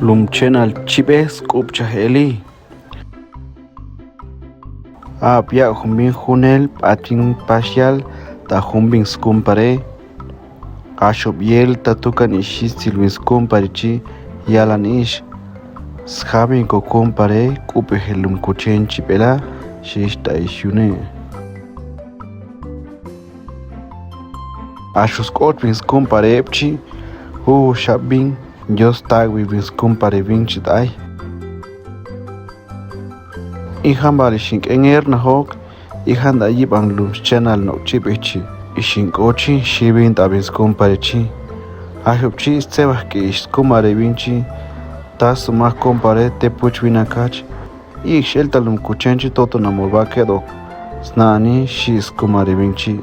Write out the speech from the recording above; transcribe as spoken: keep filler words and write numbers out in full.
Lum channel Chip'e Sk'upcha Eli. Apia jumbi junel p'atin paxial ta jumbi skumpare. Axopiel ta tukan ixhitsi lum skumparexhi yalan ix. Sjabi ko kumpare k'upejel lum kuchen chip'ela xhixh ta ixiune. Axu sk'ot bin skumparebchi, juxhab bin, Dios tawi bin skumpare binchi t'ai. Ijamba li xink'enger najok, ijanda ayibang lum channel Nokchip'echi, ixink'ochi, xhibin ta bin skumparechi. Axopchi stsebaski ix skumare binchi, ta suma kumpare tepuch bin akach, ixhel ta lum kuchenchi toto namor bakedok, snani xhi skumare binchi.